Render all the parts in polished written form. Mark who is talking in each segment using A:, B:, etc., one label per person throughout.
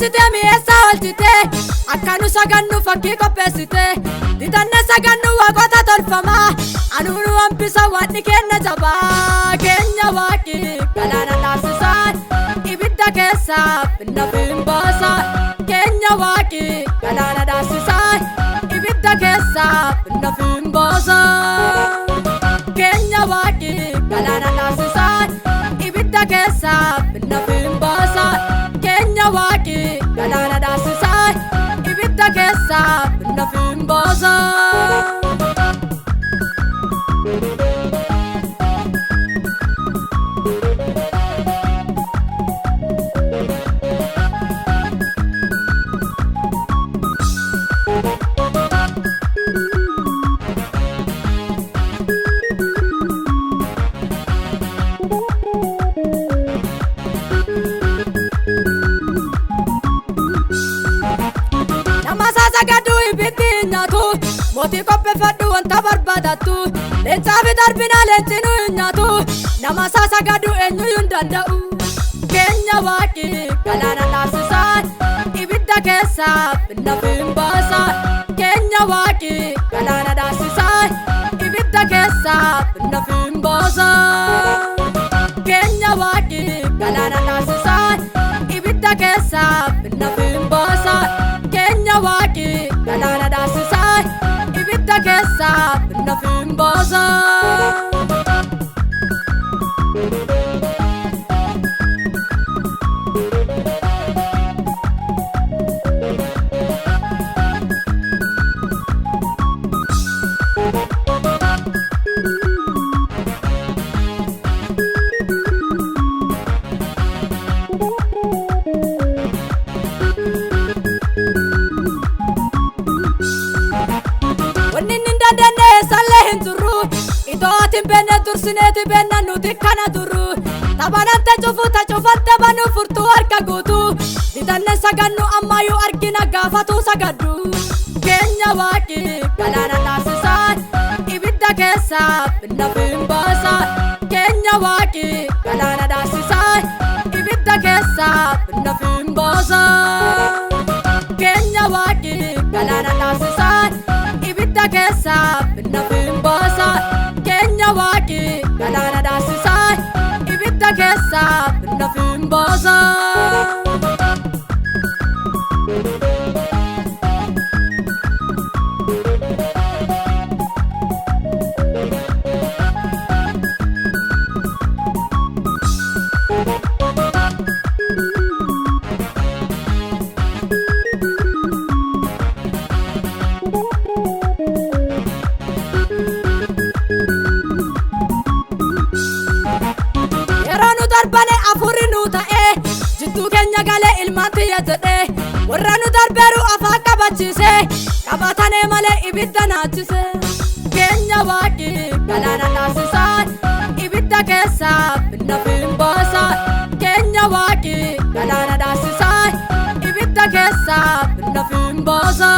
A: qopheessite mi'eessaa oolchite akka nu sagannu fakkii qopheessite didanne sagannu waaqota tolfamaa anuu nu hambisa waaqni keenya jabaa keenya waaqi galaana dhaabsisaa ibidda keessaa finna baasa keenya waaqi galaana dhaabsisaa ibidda keessaa finna baasa keenya waaqi galaana dhaabsisaa ibidda keessaa finna baasa keenya waaqi galaana dhaabsisaa ibidda keessaa finna baasa. Sagaduu ibiddi hin nyaatu mootii qopheeffadhu wanta barbaadattu leencaa fi darbinaa leenci nu hin nyaatu nama isaa sagaduu eenyuyyuu hin danda'u keenya waaqi galaana dhaabsisaa ibidda keessaa finna baasa keenya waaqi galaana dhaabsisaa ibidda keessaa finna baasa keenya waaqi galaana dhaabsisaa ibidda keessaa finna baasa keenya waaqi galaana dhaabsisaa ibidda keessaa finna baasa. Dursineeti beenna nuti kana durru taphanante cufu tacufatte banu furtuu harka guutu didanne sagannu ammayyuu argina gaafatu sagaddu keenya waaqi galaana dhaabsisaa ibidda keessaa finna baasa keenya waaqi galaana dhaabsisaa ibidda keessaa finna baasa keenya waaqi galaana dhaabsisaa ibidda keessaa finna baasa keenya waaqi galaana dhaabsisaa ibidda keessaa finna baasa. Darbane afurri nu ta'e jidduu keenya galee ilmaan tiyya jedhe warra nu darbeeru afaan qabachiise qabatanee malee ibidda naachise keenya waaqi galaana dhaabsisaa ibidda keessaa finna baasa keenya waaqi galaana dhaabsisaa ibidda keessaa finna baasa.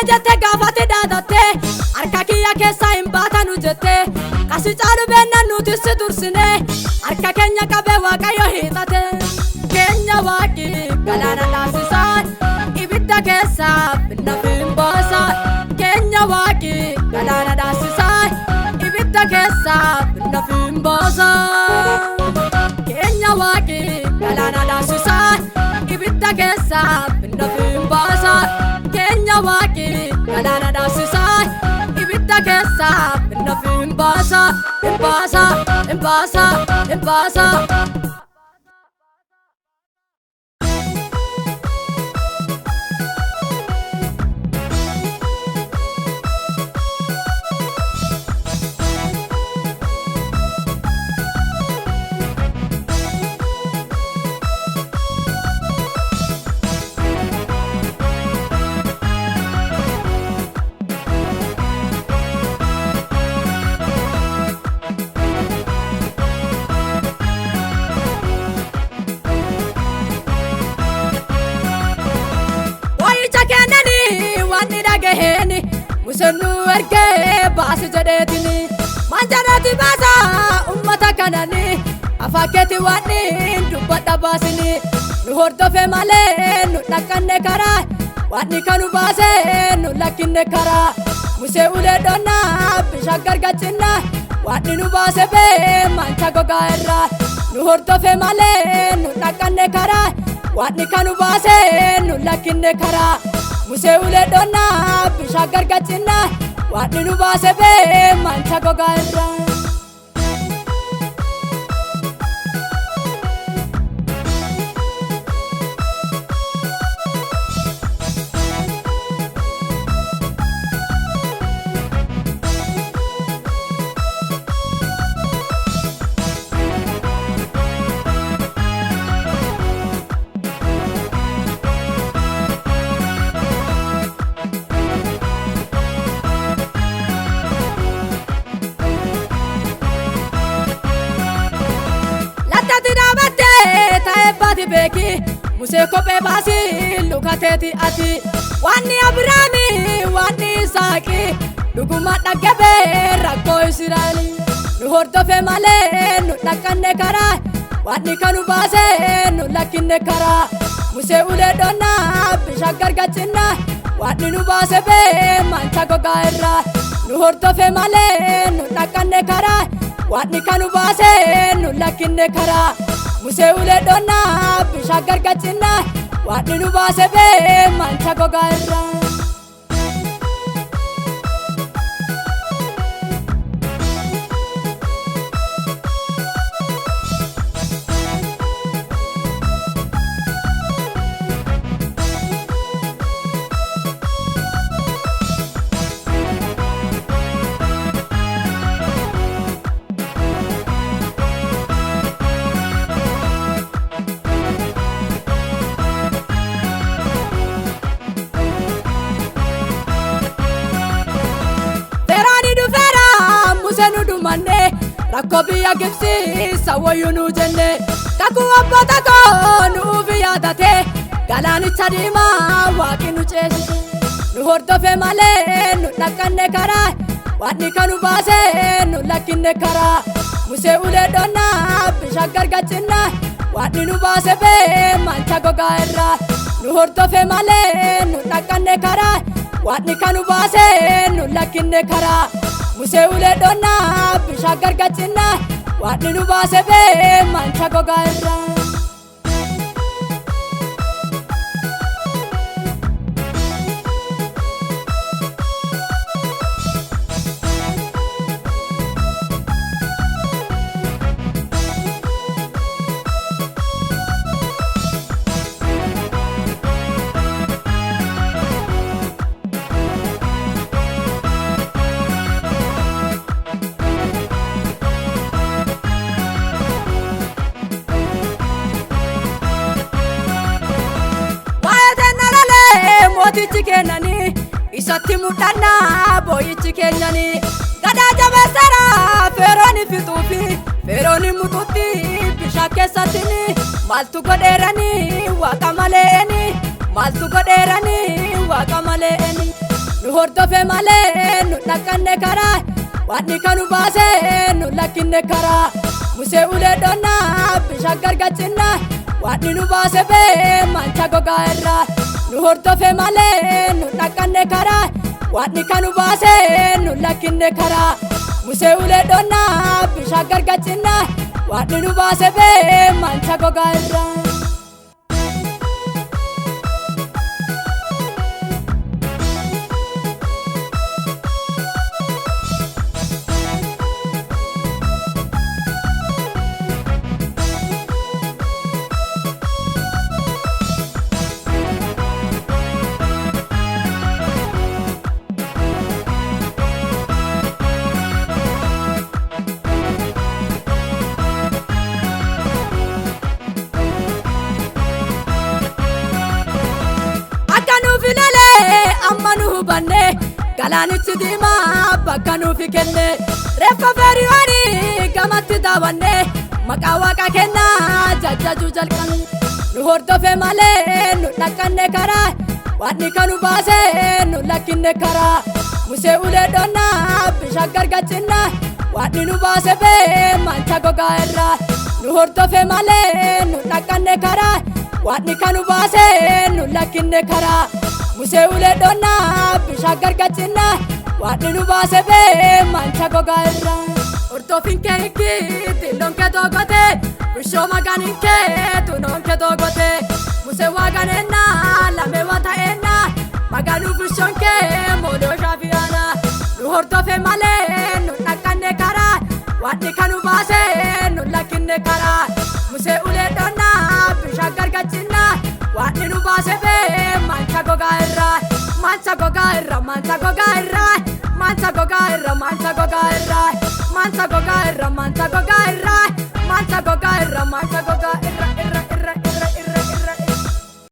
A: Jette gaafate dhaadatte harka kiyya keessaa hin baatanu jette kasi caalu beenna nuti si dursine harka keenya qabee waaqayyo hiixate keenya waaqi galaana dhaabsisaa ibidda keessaa finna baasa keenya waaqi galaana dhaabsisaa ibidda keessaa finna baasa keenya waaqi galaana dhaabsisaa ibidda keessaa finna baasa keenya waaqi galaana dhaabsisaa ibidda keessaa finna baasa baasa baasa baasa. Museen nu ergee baasi jedheetini manjanaati baasa ummata kanani afaan keeti waan dubbadha baasini nu hordofe malee nu dhaqqanne karaa waan kanu baase nu lakkinne karaa Musee ulee dhonnaa bishaan gargacinna waan nu baase bee mancha gogaa irraa nu hordofe malee nu dhaqqanne karaa waan kanu baase nu lakkinne karaa Musee ulee dhonnaa bishaan gargacinna waan nu baase bee mancha gogaa irraa. Lattati dhaabattee ta'ee baati beeki Musee kophee baasii lukateeti ati Waanni Abiraami waanni Isaaqi dhuguma dhaggabee rakkoo Israa'eli nu hordofe malee nu dhaqqanne karaa waan kanu baase nu lakkinne karaa Musee ulee dhonnaa bishaan gargacinna waan nu baase bee mancha gogaa irraa nu hordofe malee nu dhaqqanne karaa waan kanu baase nu lakkinne karaa Musee ulee dhonnaa bishaan gargacinna waan nu baase bee mancha gogaa irraa. Feraani dhufeera Musee nu dhumanne rakkoo biyya Gibsii sawayyuu nu jenne kakuu abboota koo nuuf yaadate galaanicha diimaa waaqni nu ceesise nu hordofe malee nu dhaqqanne karaa waan kanu baase nu lakkinne karaa Musee ulee dhonnaa bishaan gargacinna waan nu baase bee mancha gogaa irraa nu hordofe malee nu dhaqqanne karaa waan kanu baase nu lakkinne karaa Musee ulee dhonnaa bishaan gargacinna waan nu baase bee mancha gogaa irraa. Waa'ee nalalee mootichi kennanii isatti mul'annaa booyichi keenyanii gadaa jabeessara feerooni fixuufi feerooni mutuutti bishaan keessatti maaltu godheeranii waaqa maleeni maaltu godheeranii waaqa maleeni nu hordofe malee nu dhaqqanne karaa waan kanu baase nu lakkinne karaa Musee ulee dhonnaa bishaan gargacinna waan nu baase bee mancha gogaa irraa nu hordofe malee nu dhaqqanne karaa waan kanu baase nu lakkinne karaa Musee ulee dhonnaa bishaan gargacinna waan nu baase bee mancha gogaa irraa. Akka nuuf ilalee amma nu hubanne galaanichi diimaa bakka nuuf kenne reeffa Feriyoonii gamatti daawwanne maqaa waaqa kennaa jajjajuu jalqabne nu hordofe malee nu dhaqqanne karaa waan kanu baase nu lakkinne karaa. Musee ulee dhonnaa bishaan gargachinnaa Waaqni nu baase bee mancha gogaa irraa nu hordofe malee nu dhaqqanne karaa Waaqni kan nu baase nu lakkinne karaa Musee ulee dhonnaa bishaan gargachinnaa Waaqni nu baase bee mancha gogaa irraa. Hordofin kee hiikii xinnoon kee toogote Bishoo magaaniin kee tunoon kee toogote Musee waaganeenna lamee waa ta'eenna Magaanuu bishoon kee mooloo shaafiyaana Nu hordofe malee nu dhaqqanne karaa Waaqni kan nu baase nu lakkinne karaa Musee ulee dhonnaa bishaan gargachinnaa Waaqni nu baase bee mancha gogaa irraa Mancha gogaa irraa mancha gogaa irraa Mancha gogaa irraa mancha gogaa irraa Mancha gogaa.